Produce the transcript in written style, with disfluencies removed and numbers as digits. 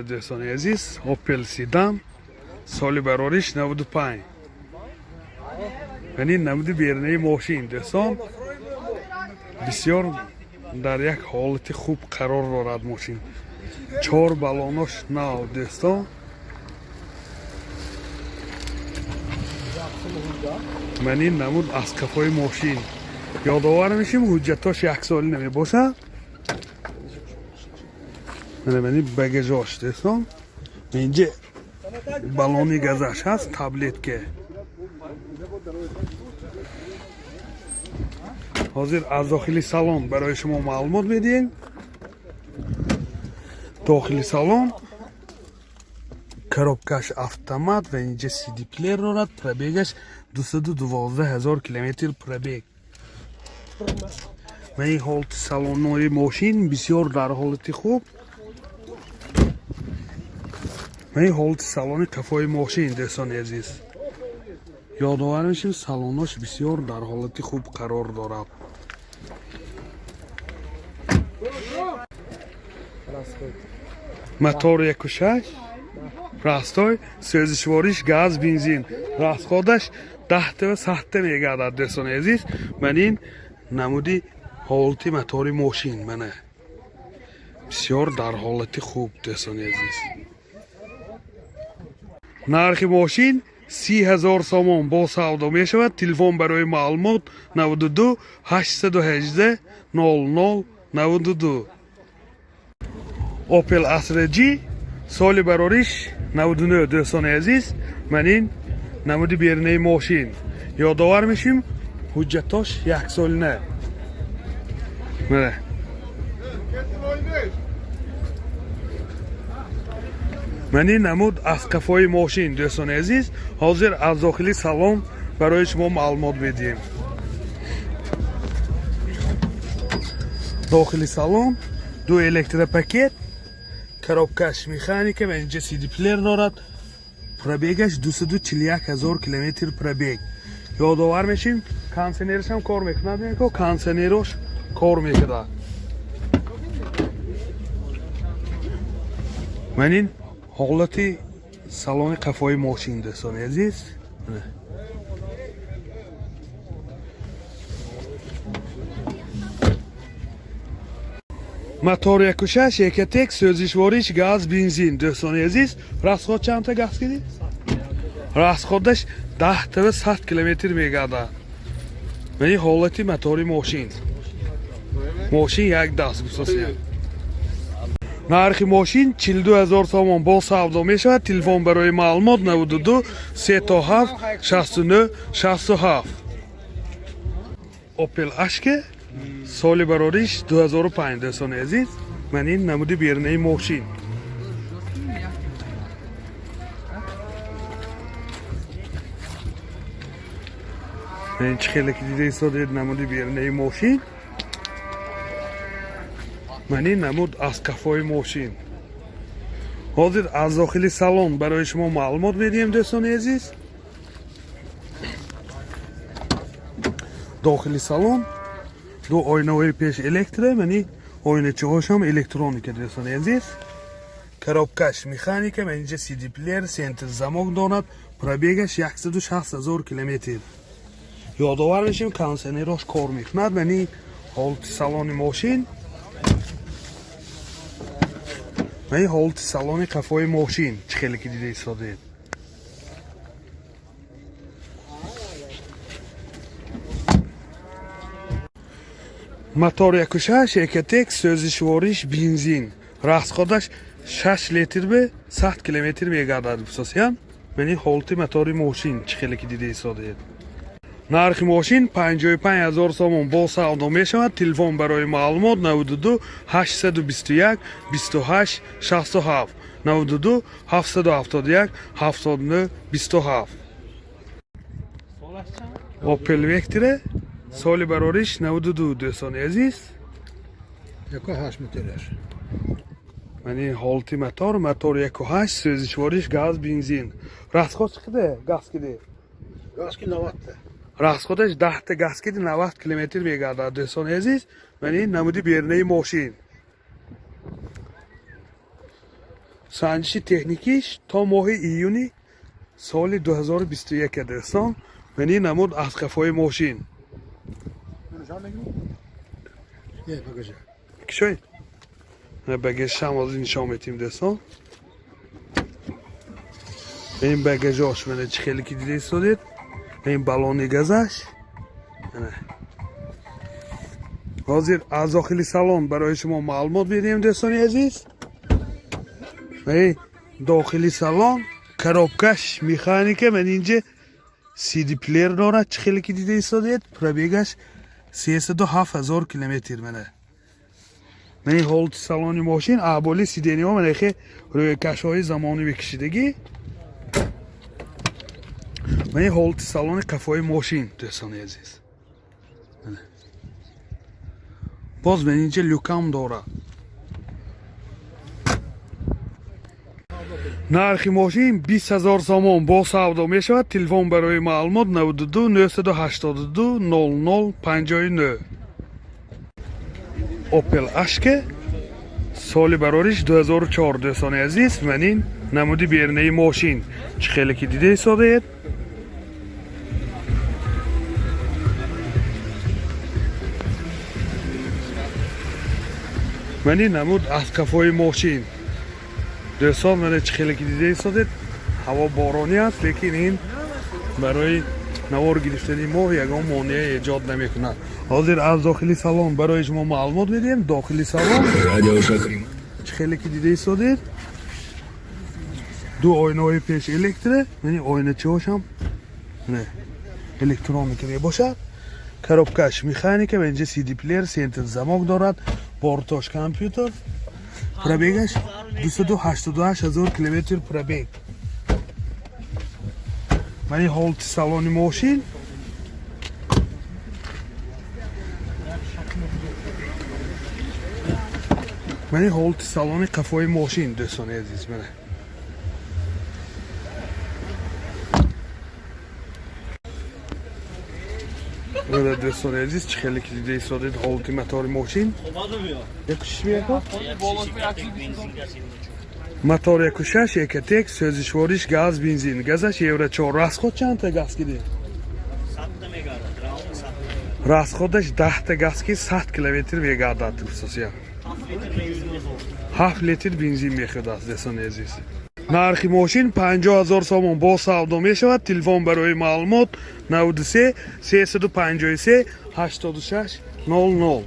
Дӯстони азиз, Opel Sedan, соли барориш 95. Яъне намуди берунаи мошин, дӯстон, бисёр дар як ҳолати хуб қарор дорад мошин. Чор баллонош нав, дӯстон. Ман ин намуд аз қафои мошин. Ёдовар мешим, ҳуҷҷатош яксолӣ намебошад. Мана багажош, дӯстон. Инҷа баллони газаш ҳаст, таблетка. Ҳозир аз дохили салон барои шумо маълумот медиҳем. Дохили салон коробкаш автомат ва инҷа CD плеер дорад. Пробегаш 212 ҳазор километр пробег. Ва ин ҳолати салонҳои мошин бисёр дар ҳолати хуб. Ва ин ҳолати салони қафои мошин, дӯстони азиз. Ёдовар мешем, салонош бисёр дар ҳолати хуб қарор дорад. Мотор 1.6, простой, сӯзишвориш газ, бензин. Расходаш 10 та 100 та мегардад, дӯстони азиз. Ман ин намуди ҳолати мотори мошин, мана. Бисёр дар ҳолати хуб, дӯстони азиз. Нархи мошин 30 000 сомон, бо савдо мешавад. Телефон барои маълумот 92 818 00 92. Opel Astra G, соли барориш 99, дӯстони азиз. Ман ин намуди берунаи мошин. Ёдовар мешим, ҳуҷҷатош яксолина. Мана. Ман ин намуд аз қафои мошин, дӯстони азиз. Ҳозир аз дохили салон барои шумо маълумот медиҳем. Дохили салон ду электропакет, коробкаш механика ва инҷа CD плеер дорад. Пробегаш 241 ҳазор километр пробег. Ёдовар мешим, кондиционераш ҳам кор мекунад, меко кондиционерош кор мекунад. Ман ин ҳолати салони қафои мошин, дӯстони азиз. Мотор 1.6 Ecotec, сӯзишвориш газ, бензин, дӯстони азиз. Расход чандта газ кидӣ? Расходаш 10 та 100 километр мегардад. Ман ин ҳолати мотори мошин. Мошин як даст гусосия. Нархи мошин 42 ҳазор сомон, бо савдо мешавад. Телефон барои маълумот 92 37 69 67. Opel Ashke, соли барориш 2005, дӯстони азиз. Ман ин намуди берунаи мошин. Ин чӣ хеле ки дида истодед, намуди берунаи мошин. Ман ин намуд аз қафои мошин. Ҳозир аз дохили салон барои шумо маълумот медиҳем, дӯстони азиз. Дохили салон ду оинаҳои пеш электро, мани оиначаҳошам электроника, дӯстони азиз. Коробкаш механика, ман инҷа CD плеер, центр замок дорад. Пробегаш 160 ҳазор километр. Ёдовар мешем, кондиционерош кор мекунад. Мани ҳолати салони мошин. Мани ҳолати салони қафои мошин, чӣ хеле ки дида истодед. Мотор 1.6 Ecotec, сӯзишвориш бензин. Расходаш 6 литр бе 100 километр мегардад, бисосиян. Мани ҳолати мотори мошин, чӣ хеле ки дида истодед. Нархи мошин 55 ҳазор сомон, бо савдо мешавад. Телефон барои маълумот 92 821 28 67, 92 771 79 27. Opel Vectra, соли барориш 92, дӯстони азиз. 1.8 мотораш. Мани ҳолати мотор, мотор 1.8, сӯзишвориш газ, бензин. Расход чӣ қадар газ киди? Газ ки 90 та. Расходаш 10 та газ киди 90 километр мегардад, дӯстони азиз. Мани намуди берунаи мошин. Санҷиши техникиш то моҳи июни соли 2021, дӯстон. Мани намуд аз қафои мошин. Кишоед, багажшам ҳозир нишон метиҳем, дӯстон. Ин багажош, мана, чӣ хеле ки дида истодед, ин баллони газаш. Ҳозир аз дохили салон барои шумо маълумот медиҳем, дӯстони азиз. Дохили салон, коробкаш механика, ман инҷа CD плеер дорад, чӣ хеле ки дида истодед. Пробегаш 307 000 километр. Мана, мани ҳолати салони мошин, аҳболи сиденьяҳо, манахе рӯйкашҳои замонавӣ кашидагӣ. Мани ҳолати салони қафои мошин, дӯстони азиз. Боз ман инҷа люкам дорад. Нархи мошин 20 000 сомон, бо савдо мешавад. Телефон барои маълумот 92 982 00 59. Опел Ашке, соли барориш 2004, дӯстони азиз. Ман ин намуди берунаи мошин, чӣ хеле ки дида истодаед. Ман ин намуд аз қафои мошин, дӯстон. Мана, чӣ хеле ки дида истодед, ҳаво боронӣ аст, лекин ин барои навор гирифтани мо ягон монеа эҷод намекунад. Ҳозир аз дохили салон барои шумо маълумот медиҳем. Дохили салон, чӣ хеле ки дида истодед, ду оинаҳои пеш электро, яъне оиначаҳошам электроника мебошад. Коробкаш механика ва инҷа CD плеер, центр замок дорад, бортош компютер. Пробегаш 288 ҳазор километр пробег. Мани ҳолати салони мошин. Мани ҳолати салони қафои мошин, дӯстони азиз, мана. Мана, дӯстони азиз, чӣ хеле ки дида истодед, ҳолати мотори мошин. Якушиш меяко мотор 1,6 Ecotec, сӯзишвориш газ, бензин, газаш евро 4. Расход чандта газ киди? Расходаш 10-та газ ки 100 километр мегардад, хусусия 7 литр бензин мехӯрад, дӯстони азиз. Нархи мошин 50 ҳазор сомон, бо савдо мешавад. Телефон барои маълумот 93 353 86 00.